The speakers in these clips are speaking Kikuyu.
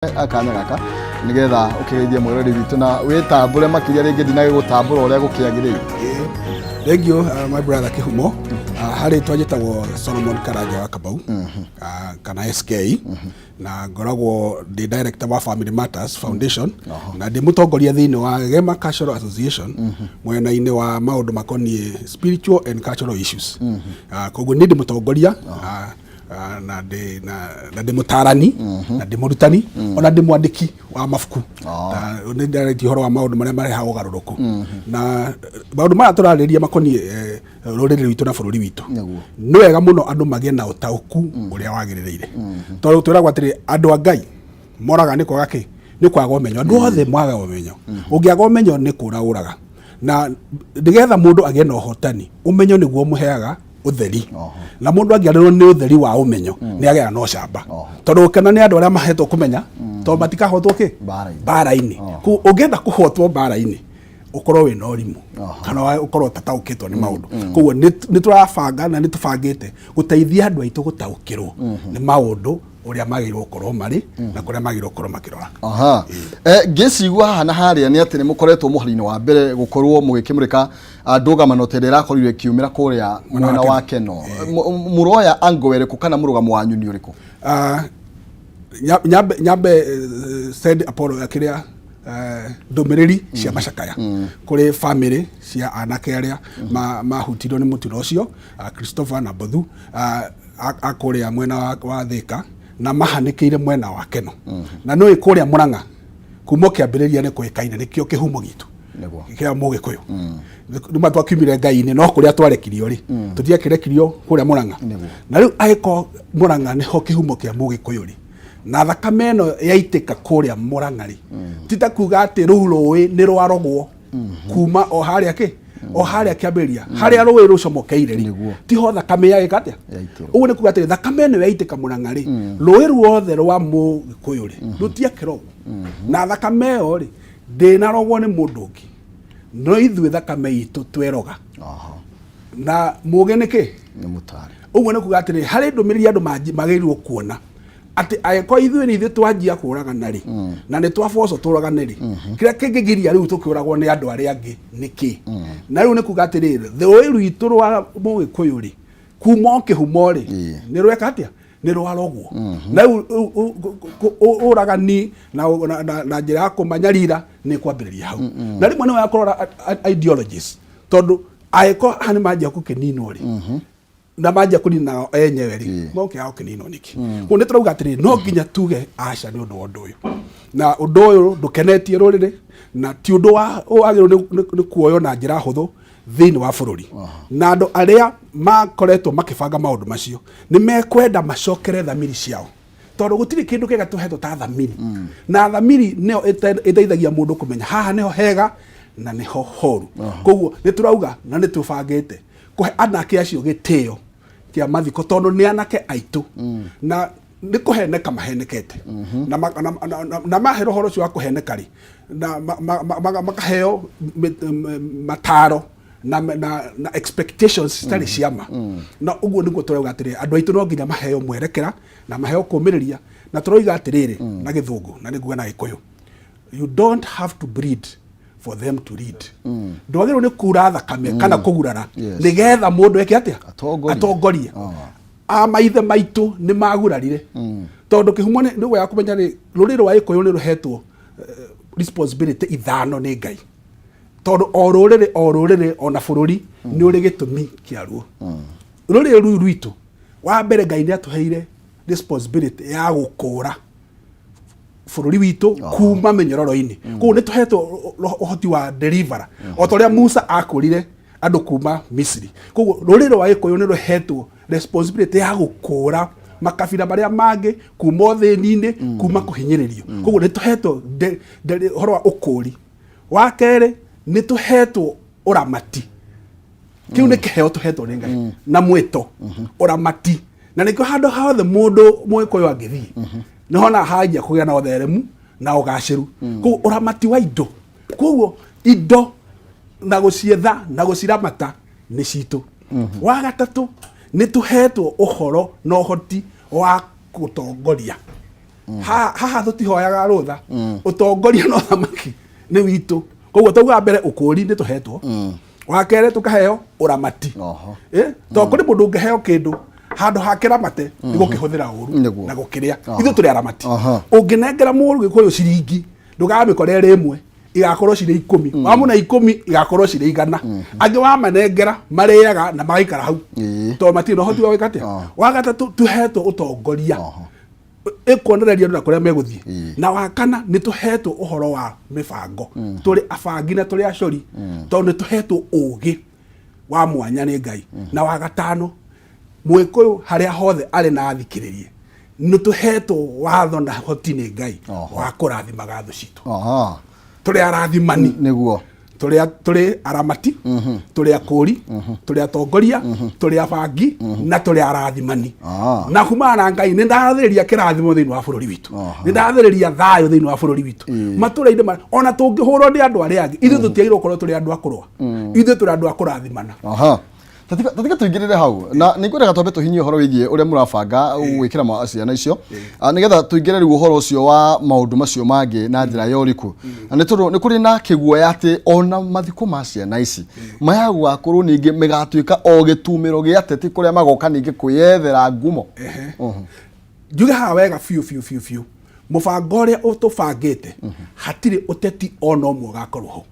Akanya gaka nigetha ũkĩgeithie mwĩrori witũ na wĩtambũre makĩria rĩngĩ ndinagĩgũtambũra ũrĩa gũkĩagĩrĩire. Thank you, my brother Kihumo. Harĩ twanjĩtagwo Solomon Karanja wa Kabau, kana SK, na ngoragwo ndĩ director wa Family Matters Foundation na ndĩ mũtongoria thĩinĩ wa Gema Cultural Association mwena-inĩ wa maũndũ makoniĩ spiritual and cultural issues. Koguo niĩ ndĩ mũtongoria, na ndĩ na ndĩ mũtarani na ndĩ mũrutani ona ndĩ mwandĩki wa mabuku. Na nĩ ndarĩtie ũhoro wa maũndũ marĩa marehaga ũgarũrũku na maũndũ maya tũrarĩrĩria makoniĩ rũrĩrĩ rwitũ na bũrũri witũ. Nĩ wega mũno andũ magĩe na ũtaũku ũrĩa wagĩrĩrĩire, tondũ twĩragwo atĩrĩ, andũ a Ngai moraga nĩ kwaga kĩ? Nĩ kwaga ũmenyo. Andũ othe mwaga ũmenyo. Ũngĩaga ũmenyo nĩ kũra ũraga, na nĩgetha mũndũ agĩe na ũhotani, ũmenyo nĩguo ũmũheaga ũtheri. Na mũndũ angĩarĩrwo nĩ ũtheri wa ũmenyo, nĩ agĩaga na ũcamba, tondũ gũkena nĩ andũ arĩa mahetwo kũmenya, tondũ matikahotwo kĩ? Mbara-inĩ. Mbara-inĩ. Koguo ũngĩenda kũhotwo mbara-inĩ, ũkorwo wĩna ũrimũ kana ũkorwo ũtataũkĩtwo nĩ maũndũ. Koguo nĩ tũrabanga na nĩ tũbangĩte gũteithia andũ aitũ gũtaũkĩrwo nĩ maũndũ ũrĩa magĩrĩirwo gũkorwo marĩ na kũrĩa magĩrĩirwo gũkorwo makĩrora. Aha. Ngĩcigua haha na harĩa nĩ atĩ nĩ mũkoretwo mũhari-inĩ wa mbere gũkorwo mũgĩkĩmũrĩka ndũgamano ta ĩrĩa ĩrakorirwo ĩkiumĩra kũrĩa mwena wa Keno. Mũroya angle ĩrĩkũ kana mũrũgamo wanyu nĩ ũrĩkũ? Nyambe send apolo kĩrĩa ndũmĩrĩri cia macakaya kũrĩ family cia anake arĩa mahutirio nĩ mũtino ũcio, Christopher na Bothu, a kũrĩa mwena wa Thika na mahanĩkĩire mwena wa Keno. Na nĩ kũrĩa Murang'a kuma kĩambĩrĩria nĩ kũĩkaine nĩkĩo kĩhumo gitũ kĩa Mũgĩkũyũ. Nĩma twakiumire Ngai-inĩ, no kũrĩa twarekirio rĩ, tũtiakĩrekirio kũrĩa Murang'a. Na rĩu angĩkorwo Murang'a nĩho kĩhumo kĩa Mũgĩkũyũ rĩ, na thakame ĩno yaitĩka kũrĩa Murang'a rĩ, ti ta kuga atĩ rũu rũĩ nĩ rwarogwo kuma o harĩa kĩ o harĩa kĩambĩrĩria harĩa rũĩ rũcomokeire rĩ, tiho thakame yagĩka atĩa? Yaitĩrwo. Ũguo nĩ kuga atĩrĩ, thakame ĩno yaitĩka Mũrang'a rĩ, rũĩ ruothe rwa Mũgĩkũyũ rĩ, rũtiakĩrogwo. Na thakame ĩyo rĩ, ndĩnarogwo nĩ mũndũ ũngĩ, no ithuĩ thakame itũ tweroga. Na mũgĩ nĩ kĩ? Nĩ mũtare. Ũguo nĩ kuga atĩrĩ, harĩ ndũmĩrĩri andũ magĩrĩirwo kuona atĩ angĩkorwo ithuĩ nĩ ithuĩ twanjia kũragana rĩ, na nĩ twabocwo tũragane rĩ, kĩrĩa kĩngĩgiria rĩu tũkĩũragwo nĩ andũ arĩa angĩ nĩ kĩ? Na rĩu nĩ kuga atĩrĩrĩ, rũĩ rwitũ rwa Mũgĩkũyũ rĩ, kuma o kĩhumo rĩ, nĩ rweka atĩa? Nĩ rwarogwo. Na rĩu ũragani na njĩra ya kũmanyarira nĩ kwambĩrĩria hau. Na rĩmwe nĩ wega kũrora ideologies, tondũ angĩkorwo haha nĩ manjia gũkĩninwo rĩ, na manjia kũnina enyewe rĩ, mokĩaga gũkĩninwo nĩkĩ? Koguo nĩ tũrauga atĩrĩrĩ, no nginya tuge aca nĩ ũndũ wa ũndũ ũyũ, na ũndũ ũyũ ndũkenetie rũrĩrĩ, na ti ũndũ wa wagĩrĩirwo nĩ kuoywo na njĩra hũthũ thĩinĩ wa bũrũri. Na andũ arĩa makoretwo makĩbanga maũndũ macio nĩ mekwenda macokere thamiri ciao, tondũ gũtirĩ kĩndũ kĩega tũhetwo ta thamiri. Na thamiri nĩyo ĩteithagia mũndũ kũmenya haha nĩho hega na nĩho horu. Koguo nĩ tũrauga na nĩ tũbangĩte kũhe anake acio gĩtĩo kĩa mathiko, tondũ nĩ anake aitũ na nĩ kũheneka mahenekete. Na mahera ũhoro ũcio wa kũheneka rĩ, na makaheo mataro na expectations citarĩ cia ma. Na ũguo nĩguo tũrauga atĩrĩrĩ, andũ aitũ no nginya maheo mwerekera na maheo kũmĩrĩria. Na tũroiga atĩrĩrĩ na Gĩthũngũ na nĩnguga na Gĩkũyũ, you don't have to bleed for them to lead. Ndwagĩrĩirwo nĩ kura thakame kana kũgurara nĩgetha mũndũ eke atĩa? Atongorie. Atongorie. A maithe maitũ nĩ magurarire, tondũ kĩhumo nĩ wega kũmenya rĩ, rũrĩrĩ rwa Gĩkũyũ nĩ rũhetwo responsibility ithano nĩ Ngai, tondũ o rũrĩrĩ o rũrĩrĩ ona bũrũri nĩ ũrĩ gĩtũmi kĩaruo. Rũrĩrĩ rũu rwitũ, wa mbere, Ngai nĩ atũheire responsibility ya gũkũra bũrũri witũ kuma mĩnyororo-inĩ. Koguo nĩ tũhetwo ũhoti wa deliverer, o ta ũrĩa Musa akũrire andũ kuma Misiri. Koguo rũrĩrĩ rwa Gĩkũyũ nĩ rũhetwo responsibility ya gũkũra makabira marĩa mangĩ kuma ũthĩni-inĩ, kuma kũhinyĩrĩrio. Koguo nĩ tũhetwo ũhoro wa ũkũri. Wa kerĩ, nĩ tũhetwo ũramati. Kĩu nĩ kĩheo tũhetwo nĩ Ngai na mwĩto ũramati, na nĩkĩo handũ hothe mũndũ Mũgĩkũyũ angĩthiĩ nĩhona hanjia kũgĩa na ũtheremu na ũgacĩru. Koguo ũramati wa indo, koguo indo na gũcietha na gũciramata nĩ citũ. Wa gatatũ, nĩ tũhetwo ũhoro na ũhoti wa gũtongoria. Haha tũtihoyaga rũtha, ũtongoria na ũthamaki nĩ witũ. Koguo tauga mbere ũkũũri nĩ tũhetwo, wa kerĩ tũkaheo ũramati. Tondũ kũrĩ mũndũ ũngĩheo kĩndũ handũ ha kĩramate nĩ gũkĩhũthĩra ũru na gũkĩrĩa. Ithuĩ tũrĩ aramati. Ũngĩnengera mũndũ gĩkũyũ ciringi, ndũgamĩkora ĩrĩ ĩmwe, igakorwo cirĩ 10. Wamũna 10, igakorwo cirĩ 100. Angĩ wamanengera marĩaga na magaikara hau, tondũ matirĩ na ũhoti wa gwĩka atĩa. Wa gatatũ, tũhetwo ũtongoria ĩkuonereria andũ na kũrĩa megũthiĩ. Na wa kana, nĩ tũhetwo ũhoro wa mĩbango. Tũrĩ abangi na tũrĩ acori, tondũ nĩ tũhetwo ũgĩ wa mwanya nĩ Ngai. Na wa gatano, Mũgĩkũyũ harĩa hothe arĩ na athikĩrĩrie, nĩ tũhetwo watho na hoti nĩ Ngai wa kũrathimaga thũ citũ. Tũrĩ arathimani. Tũrĩ aramati, tũrĩ akũri, tũrĩ atongoria, tũrĩ abangi na tũrĩ arathimani. Na kumana na Ngai nĩ ndathĩrĩria kĩrathimo thĩinĩ wa bũrũri witũ, nĩ ndathĩrĩria thayũ thĩinĩ wa bũrũri witũ matũra-inĩ ona tũngĩhũrwo nĩ andũ arĩa angĩ, ithuĩ tũtiagĩrĩirwo gũkorwo tũrĩ andũ a kũrũa, ithuĩ tũrĩ andũ a kũrathimana. Tatiga tũingĩrĩre hau na nĩ ngwendaga twambe tũhinyie ũhoro wĩgiĩ ũrĩa mũrabanga gwĩkĩra ciana icio, nĩgetha tũingĩre rĩu ũhoro ũcio wa maũndũ macio mangĩ na njĩra ya ũriku. Na nĩ tondũ nĩ kũrĩ na kĩguoya atĩ ona mathiko ma ciana ici maya gũgakorwo ningĩ mĩgatuĩka o gĩtumĩro gĩa ateti kũrĩa magoka ningĩ kwĩyethera ngumo. Njuge haha wega biũ biũ biũ biũ, mũbango ũrĩa tũbangĩte hatirĩ ũteti ona ũmwe ũgakorwo ho,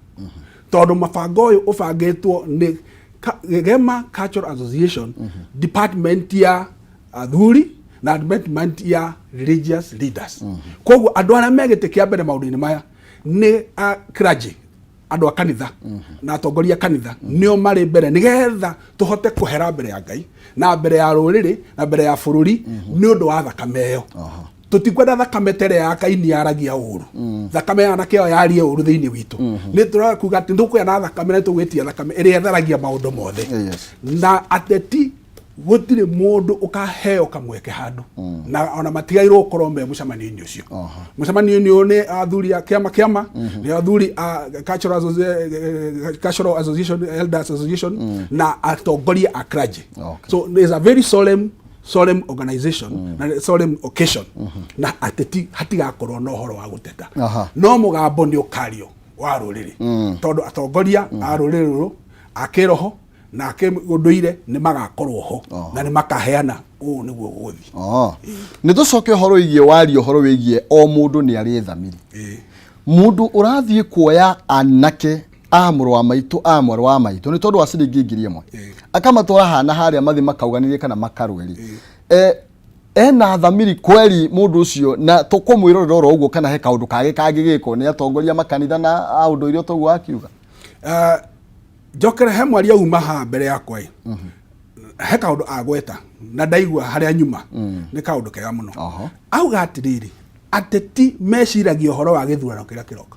tondũ mũbango ũyũ ũbangĩtwo nĩ Gema Cultural Association, department ya athuri na department ya religious leaders. Koguo andũ arĩa me gĩtĩ kĩa mbere maũndũ-inĩ maya nĩ a clergy, andũ a kanitha na atongoria a kanitha, nĩo marĩ mbere, nĩgetha tũhote kũhera mbere ya Ngai na mbere ya rũrĩrĩ na mbere ya bũrũri nĩ ũndũ wa thakame ĩyo. Tũtikwenda thakame ta ĩrĩa ya Kaini yaragia ũru, thakame ya anake ĩyo yarie ũru thĩinĩ witũ. Nĩ tũrakuga atĩ tũkũgĩa na thakame na tũgwĩtia thakame ĩrĩa ĩtharagia maũndũ mothe. Na ateti gũtirĩ mũndũ ũkaheo kamweke handũ, na ona matigairwo gũkorwo me mũcemanio-inĩ ũcio. Mũcemanio-inĩ ũyũ nĩ athuri a kĩama, nĩ athuri a cultural association, elders association na atongoria a clergy. So there's a very solemn organization na solemn occasion, na ateti hatigakorwo na ũhoro wa gũteta. No mũgambo nĩ ũkario wa rũrĩrĩ, tondũ atongoria a rũrĩrĩ rũrũ a kĩroho na a kĩũndũire nĩ magakorwo ho na nĩ makaheana ũũ nĩguo gũgũthiĩ. Nĩ tũcoke ũhoro wĩgiĩ waria ũhoro wĩgiĩ o mũndũ nĩ arĩ thamiri. Mũndũ ũrathiĩ kuoya anake a mũrũ wa maitũ, a mwarĩ wa maitũ, nĩ tondũ wa ciringi 1000, akamatwara hana harĩa mathiĩ makauganĩrie kana makarũe rĩ, ena thamiri kweri mũndũ ũcio? Na tũkũmwĩrorera oro ũguo, kana he kaũndũ kangĩ kangĩgĩkwo nĩ atongoria makanitha na a ũndũire toguo akiuga? Njokere he mwaria uma haha mbere yakwa ĩ, he kaũndũ agweta na ndaigua harĩa nyuma nĩ kaũndũ kega mũno. Auga atĩrĩrĩ, ateti meciragia ũhoro wa gĩthurano kĩrĩa kĩroka,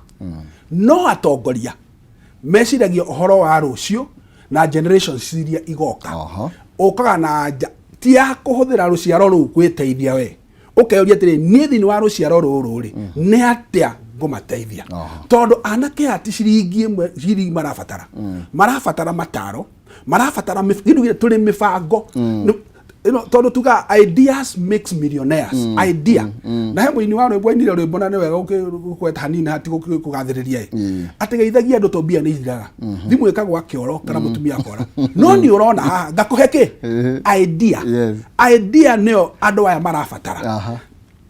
no atongoria meciragia ũhoro wa rũciũ na generations iria igoka. Ũkaga na anja ti ya kũhũthĩra rũciaro rũu gwĩteithia we, ũkeyũria atĩrĩ, niĩ thĩinĩ wa rũciaro rũrũ rĩ, nĩ atĩa ngũmateithia? Tondũ anake aya ti ciringi ĩmwe ciringi marabatara, marabatara mataro, marabatara kĩndũ gĩkĩ tũrĩ mĩbango. Ĩno, tondũ tuga ideas makes millionaires. Idea na he mũini wa rwĩmbo ainire rwĩmbo, na nĩ wega gũkweta hanini hati kũgathĩrĩria ĩ, atĩ geithagia andũ to mbia nĩ ithiraga, thimũ ĩkagwa kĩoro kana mũtumia akora, no nĩ ũrona haha ngakũhe kĩ idea. Idea nĩyo andũ aya marabatara.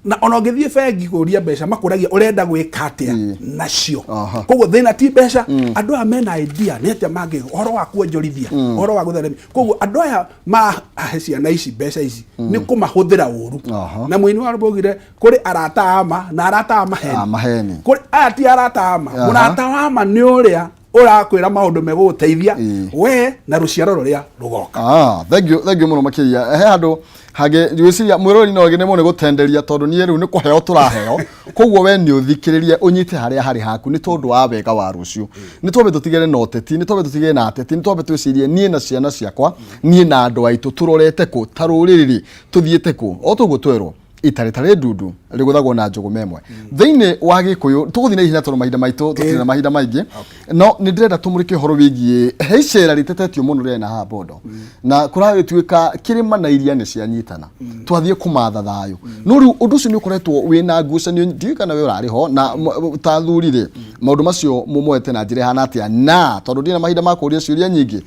Na ona ũngĩthiĩ bengi kũria mbeca, makũragia ũrenda gwĩka atĩa nacio. Koguo thĩna ti mbeca, andũ aya mena idea nĩ atĩa mangĩ ũhoro wa kuonjorithia, ũhoro wa gũtheremia. Koguo andũ aya mahe ciana ici mbeca ici nĩ kũmahũthĩra ũru. Na mũini wa rwĩmbo augire kũrĩ arata a ma na arata a maheni. A maheni. Kũrĩ aya ti arata a ma. Mũrata wa ma nĩ ũrĩa ũrakwĩra maũndũ megũgũteithia we na rũciaro rũrĩa rũgoka. Ah, thank you, thank you mũno makĩria. He handũ hangĩ ngwĩciria mwĩrori no nĩ mũno gũtenderia, tondũ niĩ rĩu nĩ kũheo tũraheo, koguo we nĩ ũthikĩrĩrie ũnyite harĩa harĩ haku nĩ tondũ wa wega wa rũciũ. Nĩ twambe tũtigane na ũteti, nĩ twambe tũtigane na ateti, nĩ twambe twĩcirie niĩ na ciana ciakwa, niĩ na andũ aitũ tũrorete kũ ta rũrĩrĩ rĩ, tũthiĩte kũ o toguo twerwo. Ita rĩtarĩ ndundu rĩgũthagwo na njũgũma ĩmwe. Thĩinĩ wa Gĩkũyũ tũgũthiĩ na ihenya tondũ mahinda maitũ tũtirĩ na mahinda maingĩ, no nĩ ndĩrenda tũmũrĩke ũhoro wĩgiĩ he icera rĩtetetio mũno rĩarĩ na haha Bondo, na kũragĩtuĩka kĩrĩma na iria nĩ cianyitana, twathiĩ kũmatha thayũ. No rĩu ũndũ ũcio nĩ ũkoretwo wĩna ngucanio, ndiũĩ kana we ũrarĩ ho na ta athuri rĩ, maũndũ macio mũmoete na njĩra ĩhana atĩa? Na tondũ ndirĩ na mahinda ma kũũria ciũria nyingĩ,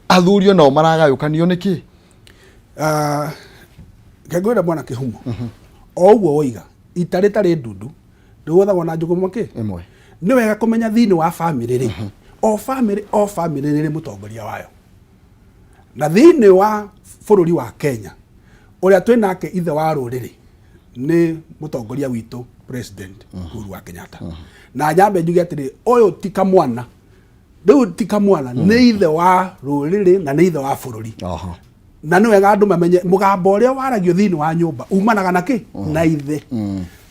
athuri onao maragayũkanio nĩkĩ? Ah, reke ngwĩre mwana kĩhumo, o ũguo woiga ita rĩtarĩ ndundu rĩgũthagwo na njũgũma kĩ Ĩmwe. Nĩ wega kũmenya thĩinĩ wa bamĩrĩ rĩ, o bamĩrĩ o bamĩrĩ nĩ ĩrĩ mũtongoria wayo, na thĩinĩ wa bũrũri wa Kenya ũrĩa twĩ nake ithe wa rũrĩrĩ nĩ mũtongoria witũ, President Uhuru wa Kenyatta. Na nyambe njuge atĩrĩ, ũyũ ti kamwana rĩu, ti kamwana, nĩ ithe wa rũrĩrĩ na nĩ ithe wa bũrũri. Na nĩ wega andũ mamenye mũgambo ũrĩa waragio thĩinĩ wa nyũmba umanaga na kĩ? Na ithe.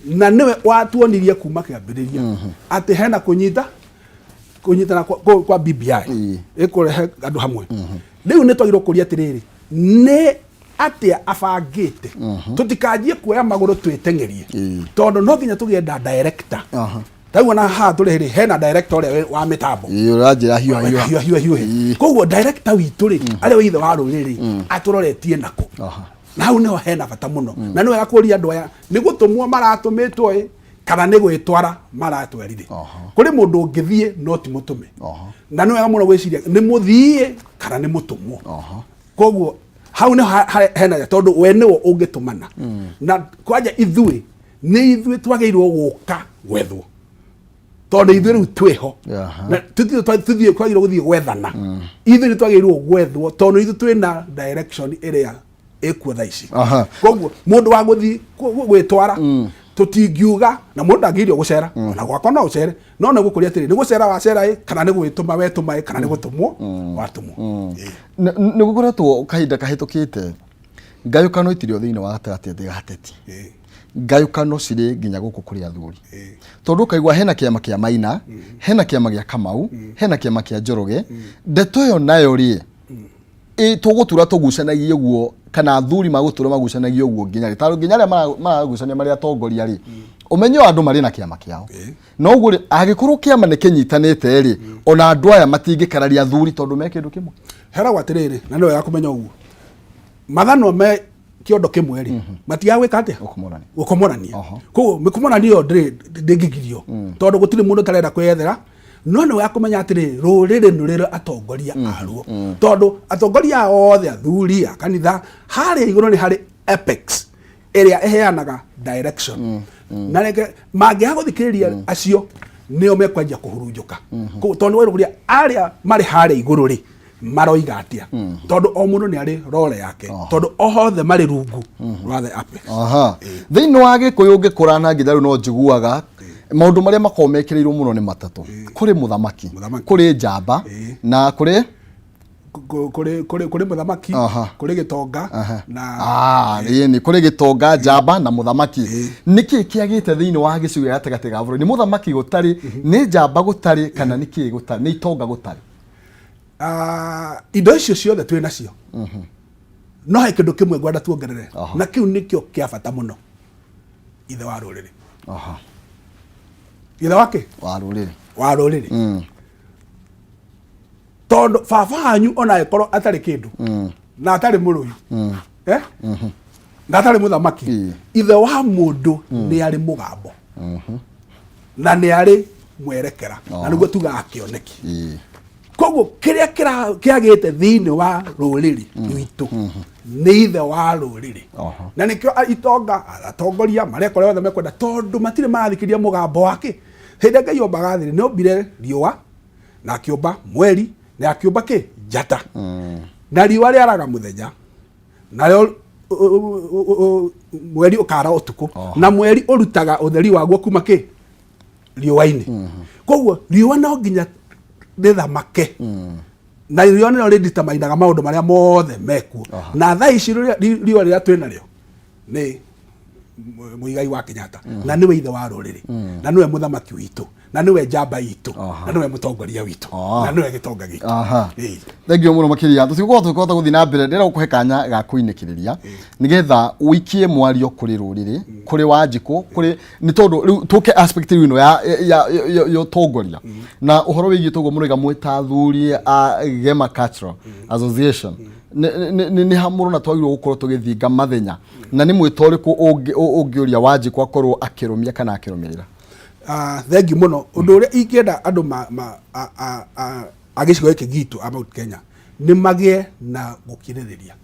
Na nĩwe watuonirie kuma kĩambĩrĩria atĩ hena kũnyita kũnyitana kwa BBI ĩkũrehe andũ hamwe. Rĩu nĩ twagĩrĩirwo kũria atĩrĩrĩ, nĩ atĩa abangĩte tũtikanjie kuoya magũrũ twĩteng'erie? Tondũ no nginya tũgĩe na director. Rĩu ona haha tũrĩ rĩ, hena director ũrĩa wa mĩtambo. Ĩĩ, ũranjĩra hiũha hiũha. Hiũha hiũha hiũhe. Koguo director witũ rĩ, arĩa wĩ ithe wa rũrĩrĩ, atũroretie nako? Na hau niho hena bata mũno, na nĩ wega kũria andũ aya nĩ gũtũmwo maratũmĩtwo ĩ, kana nĩ gwĩtwara maratwarire. Kũrĩ mũndũ ũngĩthiĩ no ti mũtũme. Na nĩ wega mũno gwĩciria nĩ mũthiĩ kana nĩ mũtũmwo. Koguo hau nĩho hena, tondũ we nĩwe ũngĩtũmana. Na kwanja ithuĩ nĩ ithuĩ twagĩrĩirwo gũka gwethwo, tondũ ithuĩ rĩu twĩho. Na tũthiĩ twagĩrĩirwo gũthiĩ gwethana, ithuĩ nĩ twagĩrĩirwo gwethwo tondũ ithuĩ twĩna direction ĩrĩa ĩkuo thaa ici. Koguo mũndũ wa gũthiĩ gwĩtwara tũtingiuga, na mũndũ ndangĩgirio gũcera, ona gwakwa no ũcere, no nĩ gũkũria atĩrĩ, nĩ gũcera wacera ĩ, kana nĩ gwĩtũma wetũma ĩ, kana nĩ gũtũmwo watũmwo. Ĩ. Nĩ gũkoretwo kahinda kahĩtũkĩte ngayũkano itirĩ o thĩinĩ wa gatagatĩ ga ateti. Ngayũkano cirĩ nginya gũkũ kũrĩ athuri, tondũ ũkaigua hena kĩama kĩa Maina, hena kĩama gĩa Kamau, hena kĩama kĩa Njoroge. Ndeto ĩyo nayo rĩ, tũgũtura tũgucanagie ũguo, kana athuri magũtura magucanagie ũguo nginya rĩ? Tondũ nginya arĩa maragucania marĩ atongoria rĩ, ũmenye o andũ marĩ na kĩama kĩao. Na ũguo rĩ, angĩkorwo kĩama nĩ kĩnyitanĩte rĩ, ona andũ aya matingĩkararia athuri tondũ me kĩndũ kĩmwe. Heragwo atĩrĩrĩ, na nĩ wega kũmenya ũguo, mathanwa me kĩondo kĩmwe rĩ, matigaga gwĩka atĩa? Gũkomorania. Gũkomorania. Koguo mĩkomorania ĩyo ndĩngĩgirio, tondũ gũtirĩ mũndũ ũtarenda kwĩyethera. No nĩ wega kũmenya atĩrĩ, rũrĩrĩ nĩ rũrĩ atongoria aruo, tondũ atongoria aya othe athuri a kanitha harĩa igũrũ nĩ harĩ apex ĩrĩa ĩheanaga direction, na reke mangĩaga gũthikĩrĩria acio nĩo mekwanjia kũhurunjũka. Koguo tondũ nĩ werũria arĩa marĩ harĩa igũrũ rĩ, maroiga atĩa? Tondũ o mũndũ nĩ arĩ role yake, tondũ othe marĩ rungu rwa the apex. Thĩinĩ wa Gĩkũyũ ngĩkũra na nginya rĩu no njiguaga maũndũ marĩa makoragwo mekĩrĩirwo mũno nĩ matatũ: kũrĩ mũthamaki, Mũthamaki. kũrĩ njamba, na kũrĩ Kũrĩ mũthamaki, kũrĩ gĩtonga na Ah, ĩĩ, nĩ kũrĩ gĩtonga, njamba na mũthamaki. Nĩkĩ kĩagĩte thĩinĩ wa gĩcigo gĩa gatagatĩ ga bũrũri? Nĩ mũthamaki gũtarĩ, nĩ njamba gũtarĩ, kana nĩ kĩĩ gũtarĩ, nĩ itonga gũtarĩ? Ah, indo icio ciothe twĩ nacio, no he kĩndũ kĩmwe ngwenda tuongerere, na kĩu nĩkĩo kĩa bata mũno: ithe wa rũrĩrĩ. Ithe wake wa rũrĩrĩ. Wa rũrĩrĩ, tondũ baba wanyu ona angĩkorwo atarĩ kĩndũ na atarĩ mũrũi, eh? Na atarĩ mũthamaki, ithe wa mũndũ nĩ arĩ mũgambo na nĩ arĩ mwerekera, na nĩguo tugaga kĩoneki. Koguo kĩrĩa kĩagĩte thĩinĩ wa rũrĩrĩ rwitũ nĩ ithe wa rũrĩrĩ. Na nĩkĩo itonga, atongoria mareka ũrĩa othe mekwenda, tondũ matirĩ marathikĩrĩria mũgambo wake. Hĩndĩ ĩrĩa Ngai ombaga thĩ, nĩ ombire riũa na akĩũmba mweri na akĩũmba kĩ njata, na riũa rĩaraga mũthenya, narĩo mweri ũkara ũtukũ, na mweri ũrutaga ũtheri waguo kuma kĩ riũa-inĩ. Koguo riũa no nginya rĩthamake, na riũa nĩrĩo rĩnditamainaga maũndũ marĩa mothe mekuo. Na thaa ici riũa rĩrĩa twĩ narĩo nĩ Muigai wa Kenyatta, na nĩwe ithe wa rũrĩrĩ na nĩwe mũthamaki witũ. Na nĩwe njamba itũ, Aha. na nĩwe mũtongoria witũ, Ah. na nĩwe gĩtonga gitũ. Aha. Ĩĩ. Thengiũ mũno makĩria. Tũtigũkorwo tũkĩhota gũthiĩ na mbere, ndĩrenda gũkũhe kanya ga kũinĩkĩrĩria nĩgetha ũikie mwario kũrĩ rũrĩrĩ, kũrĩ Wanjikũ, kũrĩ nĩ tondũ rĩu tũke aspect rĩu ĩno ya ũtongoria na ũhoro wĩgiĩ toguo mũroiga mwĩ ta athuri a Gema Cultural Association, nĩ ha mũrona twagĩrĩirwo gũkorwo tũgĩthinga mathenya, na nĩ mwĩto ũrĩkũ ũngĩũria Wanjikũ akorwo akĩrũmia kana akĩrũmĩrĩra? Ah, thengiũ mũno. Ũndũ ũrĩa ingĩenda andũ a gĩcigo gĩkĩ gitũ a Mount Kenya nĩ magĩe na gũkirĩrĩria,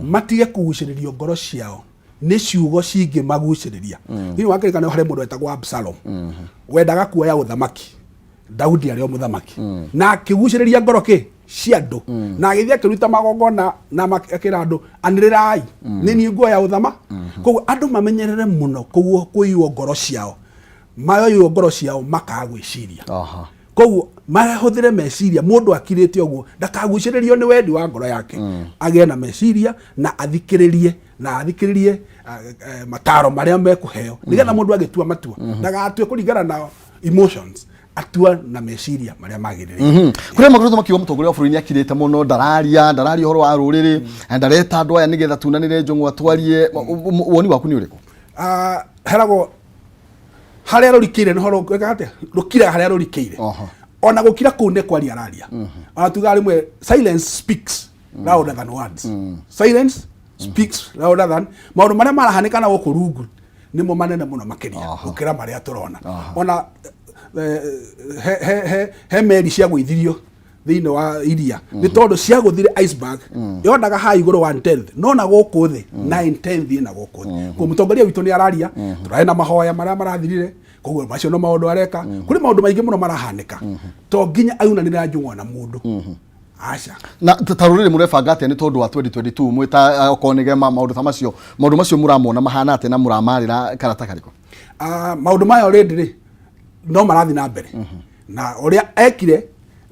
matige kũgucĩrĩrio ngoro ciao nĩ ciugo cingĩmagucĩrĩria. Thĩinĩ wa kĩrĩkanĩro harĩ mũndũ wetagwo Absalom, wendaga kuoya ũthamaki Daudi arĩ o mũthamaki, na akĩgucĩrĩria ngoro kĩ cia andũ, na agĩthiĩ akĩruta magongona na akĩra andũ, "Anĩrĩrai, nĩ niĩ nguoya ũthama." Koguo andũ mamenyerere mũno koguo kũiywo ngoro ciao, mayoywo ngoro ciao makaga gwĩciria. Koguo mahũthĩre meciria. Mũndũ akirĩte ũguo ndakagucĩrĩrio nĩ wendi wa ngoro yake, agĩe na meciria na athikĩrĩrie mataro marĩa mekũheo, nĩgetha mũndũ agĩtua matua ndagatue kũringana na emotions, atua na meciria marĩa magĩrĩire. Kũrĩa makoretwo makiuga mũtongoria wa bũrũri nĩ akirĩte mũno, ndararia ũhoro wa rũrĩrĩ, ndareta andũ aya nĩgetha tunanĩre njũng'wa twarie. Woni waku nĩ ũrĩkũ? Ah, heragwo harĩa rũrikĩire nĩho rũkaga atĩa, rũkiraga harĩa rũrikĩire. Ona gũkira kũu nĩ kwaria araria. Ona tugaga rĩmwe, "Silence speaks louder than words." Silence speaks louder than maũndũ marĩa marahanĩka na gũkũ rungu nĩmo manene mũno makĩria gũkĩra marĩa tũrona. Ona he meri ciagũithirio thĩinĩ wa iria nĩ tondũ ciagũthire iceberg yonaga haha igũrũ one tenth, no na gũkũ thĩ nine tenth ĩna gũkũ thĩ. Koguo mũtongoria witũ nĩ araria, tũrarĩ na mahoya marĩa marathirire, koguo macio no maũndũ areka. Kũrĩ maũndũ maingĩ mũno marahanĩka, to nginya aunanĩre njũng'wa na mũndũ, aca. Na ta rũrĩrĩ mũrebanga atĩa nĩ tondũ wa 2022 mwĩta okorwo nĩ Gema, maũndũ ta macio, maũndũ macio mũramona mahana atĩa na mũramarĩra karata karĩkũ? Ah, maũndũ maya already rĩ no marathiĩ na mbere na ũrĩa ekire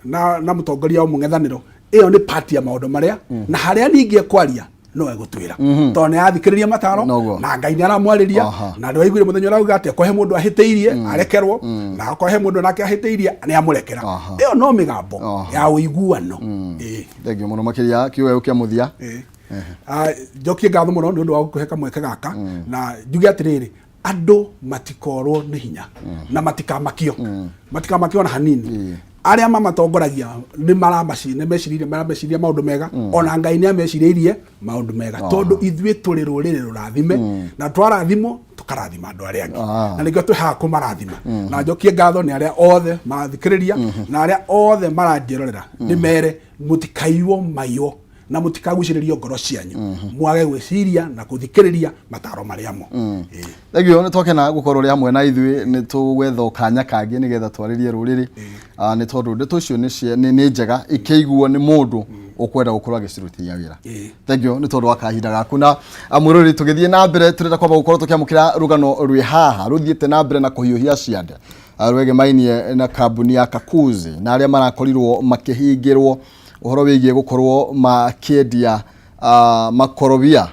na mũtongoria wa mũng'ethanĩro, ĩyo nĩ part ya maũndũ marĩa na harĩa ningĩ ekwaria no egũtwĩra, tondũ nĩ arathikĩrĩria mataro. Noguo. Na Ngai nĩ aramwarĩria. Na nĩ waiguire mũthenya ũrauga atĩ okorwo he mũndũ ahĩtĩirie arekerwo, na okorwo he mũndũ nake ahĩtĩirie nĩ amũrekera. Ĩyo no mĩgambo ya ũiguano. Ĩĩ. Thengiũ mũno makĩria. Kiugo kĩa mũthia? Ĩĩ. Ah, njokie ngatho mũno nĩ ũndũ wa gũkũhe kamweke gaka, na njuge atĩrĩrĩ, andũ matikorwo nĩ hinya na matikamakio ona hanini. Arĩa mamatongoragia nĩ maramaci nĩ meciririe, marameciria maũndũ mega, ona Ngai nĩ amecirĩirie maũndũ mega, tondũ ithuĩ tũrĩ rũrĩrĩ rũrathime, na twarathimwo tũkarathima andũ arĩa angĩ. Na nĩkĩo twĩ haha kũmarathima. Na njokie ngatho nĩ arĩa othe marathikĩrĩria na arĩa othe maranjĩrorera, nĩ mere mũtikaiywo maiywo na mũtikagucĩrĩrio ngoro cianyu mwage gwĩciria na gũthikĩrĩria mataro marĩa mo. Ĩĩ. Thengiũ, nĩ twakena gũkorwo ũrĩ hamwe na ithuĩ. Nĩ tũgwetha kanya kangĩ nĩgetha twarĩrie rũrĩrĩ. Ah, nĩ tondũ ndeto icio nĩ njega ikĩiguo nĩ mũndũ ũkwenda gũkorwo agĩcirutithia wĩra. Ĩĩ. Thengiũ nĩ tondũ wa kahinda gaku. Na mwĩroreri, tũgĩthiĩ na mbere, tũrenda kwamba gũkorwo tũkĩamũkĩra rũgano rwĩ haha rũthiĩte na mbere na kũhiũhia ciande, rwegemainie na kambuni ya Kakuzi na arĩa marakorirwo makĩhingĩrwo ũhoro wĩgiĩ gũkorwo makĩendia makorobia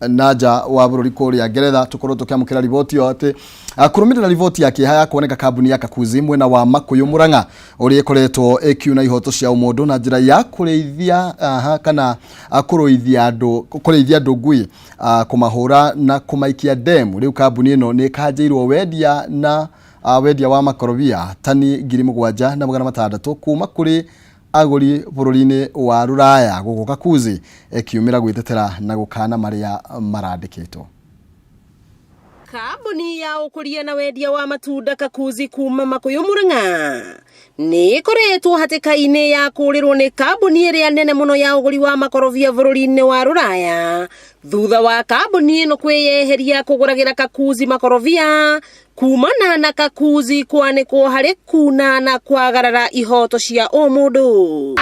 na nja wa bũrũri kũrĩa Ngeretha. Tũkorwo tũkĩamũkĩra riboti ĩyo atĩ kũrũmĩrĩra riboti ya kĩeha ya kuoneka kambuni ya Kakuzi mwena wa Makuyu Murang'a ũrĩa ĩkoretwo ĩkiuna ihoto cia ũmũndũ na njĩra ya kũrĩithia aha, kana kũrĩithia andũ ngui, kũmahũra na kũmaikia ndemu. Rĩu kambuni ĩno nĩ ĩkanjĩirwo wendia na wendia wa makorobia tani 7600 kuma kũrĩ agũri bũrũri-inĩ wa Rũraya, gũkũ Kakuzi ĩkiumĩra gwĩtetera na gũkana marĩa marandĩkĩtwo. Kambuni ya ũkũria na wendia wa matunda Kakuzi kuma Makuyu Murang'a nĩ ĩkoretwo hatĩka-inĩ ya kũũrĩrwo nĩ kambuni ĩrĩa nene mũno ya ũgũri wa makorobia bũrũri-inĩ wa Rũraya, thutha wa kambuni ĩno kwĩyeheria kũgũragĩra Kakuzi makorobia kumana na Kakuzi kwanĩkwo harĩ kuna na kwagarara ihoto cia ũmũndũ.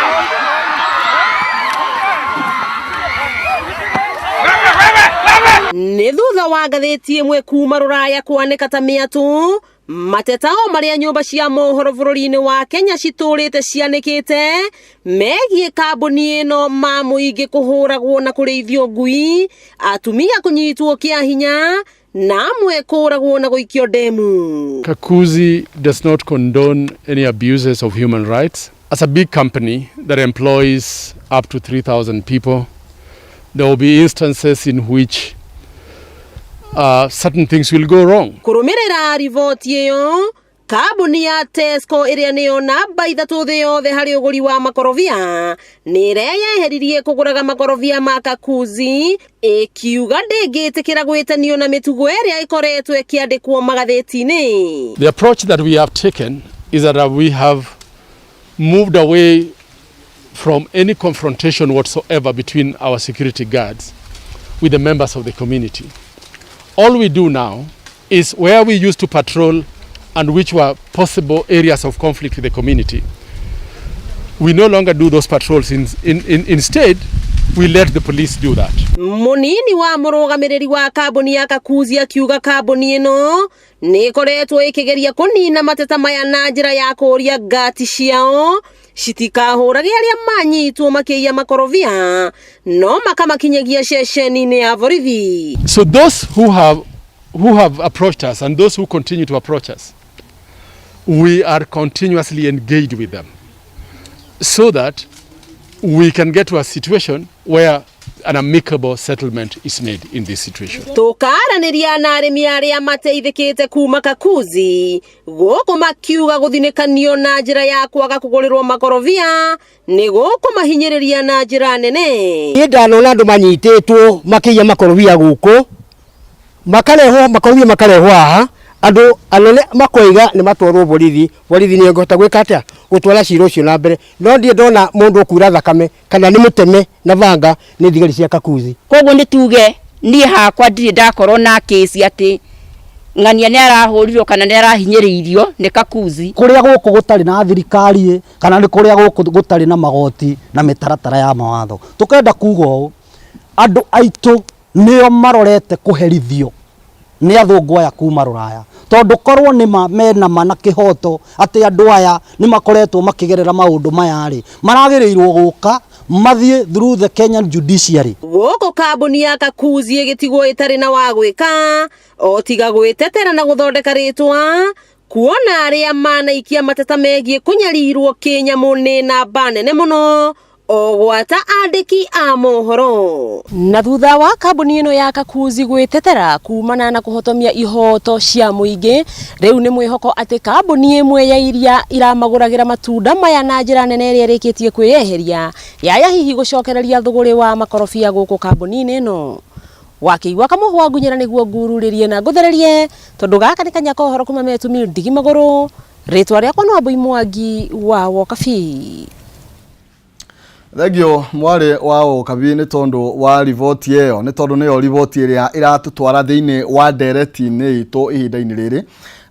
Nĩ thutha wa ngathĩti ĩmwe kuma Rũraya kwanĩka ta mĩatũ mateta o marĩa nyũmba cia mohoro bũrũri-inĩ wa Kenya citũrĩte cianĩkĩte megiĩ kambuni ĩno ma mũingĩ kũhũragwo na kũrĩithio ngui, atumia kũnyitwo kĩa hinya. Na amwe kũragwo na gũikio ndemu. Kakuzi does not condone any abuses of human rights. As a big company that employs up to 3,000 people, there will be instances in which certain things will go wrong. Kũrũmĩrĩra riboti ĩyo, kambuni ya Tesco ĩrĩa nĩyo namba 3 thĩ yothe harĩ ũgũri wa makorobia nĩ ĩreyeheririe kũgũraga makorobia ma Kakuzi, ĩkiuga ndĩngĩtĩkĩra gwĩtanio na mĩtugo ĩrĩa ĩkoretwo ĩkĩandĩkwo magathĩti-inĩ. The approach that we have taken is that we have moved away from any confrontation whatsoever between our security guards with the members of the community. All we do now is where we used to patrol and which were possible areas of conflict with the community, we no longer do those patrols. Instead, we let the police do that. Munini wa mũrũgamĩrĩri wa kambuni ya Kakuzi akiuga kambuni ĩno nĩ ĩkoretwo ĩkĩgeria kũnina mateta maya na njĩra ya kũũria ngati ciao citikahũrage arĩa manyitwo makĩiya makorobia no makamakinyagia ceceni-inĩ ya borithi. So those who have approached us and those who continue to approach us, we are continuously engaged with them so that we can get to a situation where an amicable settlement is made in this situation. Tũkaranĩria na arĩmi arĩa mateithĩkĩte kuma Kakuzi gũkũ makiuga gũthinĩkanio na njĩra ya kwaga kũgũrĩrwo makorobia nĩ gũkũmahinyĩrĩria na njĩra nene. Niĩ ndanona andũ manyitĩtwo makĩiya makorobia gũkũ, makarehwo makorobia, makarehwo haha, andũ anene makoiga nĩ matwarwo borithi, borithi nĩ ĩngĩhota gwĩka atĩa gũtwara cira ũcio na mbere, no ndirĩ ndona mũndũ ũkura thakame kana nĩ mũteme na banga nĩ thigari cia Kakuzi. Koguo nĩ tuge niĩ hakwa ndirĩ ndakorwo na kĩci atĩ ng'ania nĩ arahũrirwo kana nĩ arahinyĩrĩirio nĩ Kakuzi. Kũrĩa gũkũ gũtarĩ na thirikari ĩ, kana nĩ kũrĩa gũkũ gũtarĩ na magoti na mĩtaratara ya mawatho, tũkenda kuga ũũ, andũ aitũ nĩo marorete kũherithio nĩ athũngũ aya kuma rũraya, tondũ korwo nĩ ma mena ma na kĩhoto atĩ andũ aya nĩ makoretwo makĩgerera maũndũ maya rĩ, maragĩrĩirwo gũka mathiĩ through the Kenyan judiciary. Gũkũ kambuni ya Kakuzi ĩgĩtigwo ĩtarĩ na wa gwĩka o tiga gwĩtetera na gũthondeka rĩtwa, kuona arĩa manaikia mateta megiĩ kũnyarirwo kĩnyamũ nĩ namba nene mũno o gwata andĩki a mohoro. Na thutha wa kambuni ĩno ya Kakuzi gwĩtetera kumana na kũhotomia ihoto cia mũingĩ, rĩu nĩ mwĩhoko atĩ kambuni ĩmwe ya iria iramagũragĩra matunda maya na njĩra nene ĩrĩa ĩrĩkĩtie kwĩyeheria yaya hihi gũcokereria thũgũrĩ wa makorobia gũkũ kambuni-inĩ ĩno. Wakĩigua kamũhwa ngunyĩra nĩguo ngururĩrie na ngũthererie, tondũ gaka nĩ kanya ka ũhoro kuma metumi ndigi magũrũ. Rĩtwa rĩakwa no Wambui Mwangi wa Wokabi. Thengio mwarĩ wa Ũkabi nĩ tondũ wa riboti ĩyo, nĩ tondũ nĩyo riboti ĩrĩa ĩratũtwara thĩinĩ wa ndereti-inĩ itũ ihinda-inĩ rĩrĩ,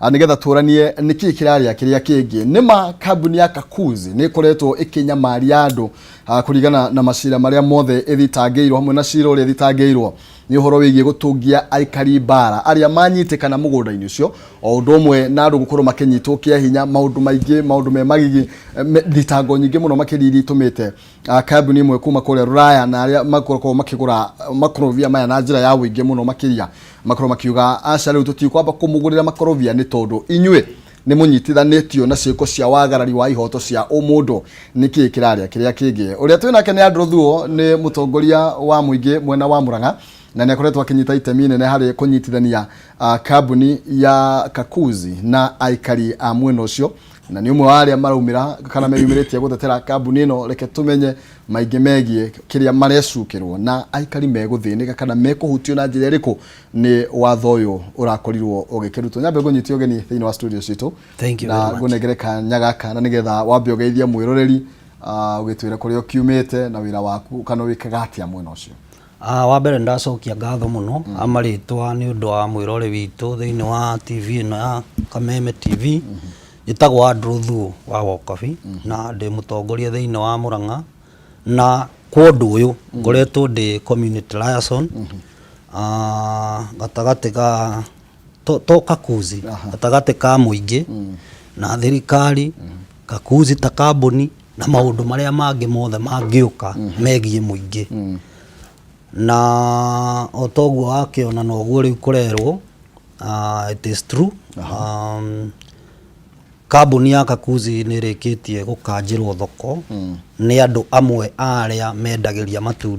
nĩgetha tũranie nĩkĩĩ kĩrarĩa kĩrĩa kĩngĩ. Nĩma kambuni ya Kakuzi nĩ ĩkoretwo ĩkĩnyamaria andũ kũringana na macira marĩa mothe ĩthitangĩirwo, hamwe na cira ũrĩa ĩthitangĩirwo nĩ ũhoro wĩgiĩ gũtũngia aikari mbara arĩa manyitĩkana mũgũnda-inĩ ũcio, o ũndũ ũmwe na andũ gũkorwo makĩnyitwo kĩa hinya, maũndũ maingĩ, maũndũ me magigi, thitango nyingĩ mũno makĩria iria itũmĩte kambuni ĩmwe kuma kũrĩa rũraya na arĩa makoragwo makĩgũra makorobia maya na njĩra ya ũingĩ mũno makĩria makorwo makiuga aca, rĩu tũtikwamba kũmũgũrĩra makorobia nĩ tondũ inyuĩ nĩ mũnyitithanĩtio na ciĩko cia wagarari wa ihoto cia ũmũndũ. Nĩkĩĩ kĩrarĩa kĩrĩa kĩngĩ? Ũrĩa twĩ nake nĩ Andrew Thuo, nĩ mũtongoria wa mũingĩ mwena wa Murang'a na nĩ akoretwo akĩnyita itemi nene harĩ kũnyitithania kambuni ya Kakuzi na aikari a mwena ũcio, na nĩ ũmwe wa arĩa maraumĩra kana meyumĩrĩtie gũtetera kambuni ĩno. Reke tũmenye maingĩ megiĩ kĩrĩa marecukĩrwo na aikari megũthĩnĩka kana mekũhutio na njĩra ĩrĩkũ nĩ watho ũyũ ũrakorirwo ũgĩkĩrutwo. Nyambe ngũnyitie ũgeni thĩinĩ wa studio citũ. Thank you na very much. Ngũnengere kanya gaka na nĩgetha wambe ũgeithie mwĩroreri, ũgĩtwĩre kũrĩa ũkiumĩte na wĩra waku kana wĩkaga atĩa mwena ũcio. Wa mbere ndacokia ngatho mũno amarĩtwa nĩ ũndũ wa mwĩrore witũ thĩinĩ wa TV ĩno ya Kameme TV. Njĩtagwo Andrew Thuo wa Wokabi na ndĩ mũtongoria thĩinĩ wa Murang'a, na kwa ũndũ ũyũ ngoretwo ndĩ community liaison gatagatĩ ga to Kakuzi, gatagatĩ ka mũingĩ na thirikari, Kakuzi ta kambuni na maũndũ marĩa mangĩ mothe mangĩũka megiĩ mũingĩ. Na o toguo wakĩona noguo rĩu kũrerwo. It is true. Kambuni ya Kakuzi nĩ ĩrĩkĩtie gũkanjĩrwo thoko nĩ andũ amwe arĩa mendagĩria matunda.